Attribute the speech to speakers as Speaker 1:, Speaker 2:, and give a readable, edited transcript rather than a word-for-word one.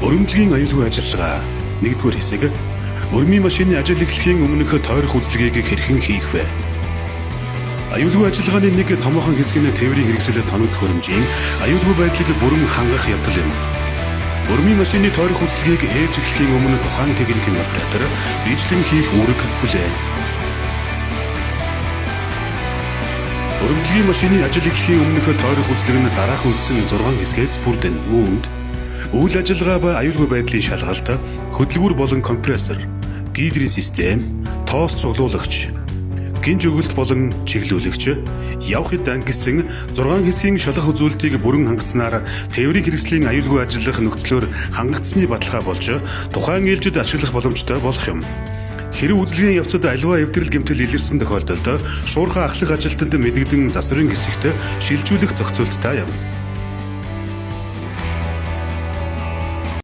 Speaker 1: Өрөмдлөгийн аюулгүй ажиллагаа 1-р хэсэг. Өрмийн машины ажил эхлэхийн өмнөх тойрох үзлэгийг хэрхэн хийх вэ? Аюулгүй ажиллагааны нэг томоохон хэсэг нь тээврийн хэрэгсэл тоног төхөөрөмжийн аюулгүй байдлыг бүрэн хангах явдал юм. Өрмийн машины тойрох үзлэгийг ээлж эхлэхийн өмнө тухайн техникийн оператор биечлэн хийх үүрэг хүлээн. Өрөмдлөгийн машины ажил эхлэхийн өмнөх тойрох үзлэг нь дараах үндсэн 6 хэсгээс бүрдэнэ. Үүнд үйл ажиллагаа ба аюулгүй байдлын шалгалт, хөдөлгүүр болон компрессор, гидрийн систем, тоос цуглуулагч, гинж өгөлт болон чиглүүлэгч, явахад ангисан 6 хэсгийн шалах үзүүлэлтийг бүрэн хангаснаар тээврийн хэрэгслийн аюулгүй ажиллах нөхцлөөр хангагдсаны баталгаа болж тухайн ээлжид ашиглах боломжтой болох юм. Хэрэв үзлэгийн явцад аливаа эвдрэл гэмтэл илэрсэн тохиолдолд шуурхай ахлах ажилтнанд мэдэгдэн засварын хэсэгт шилжүүлэх зохицуулттай юм.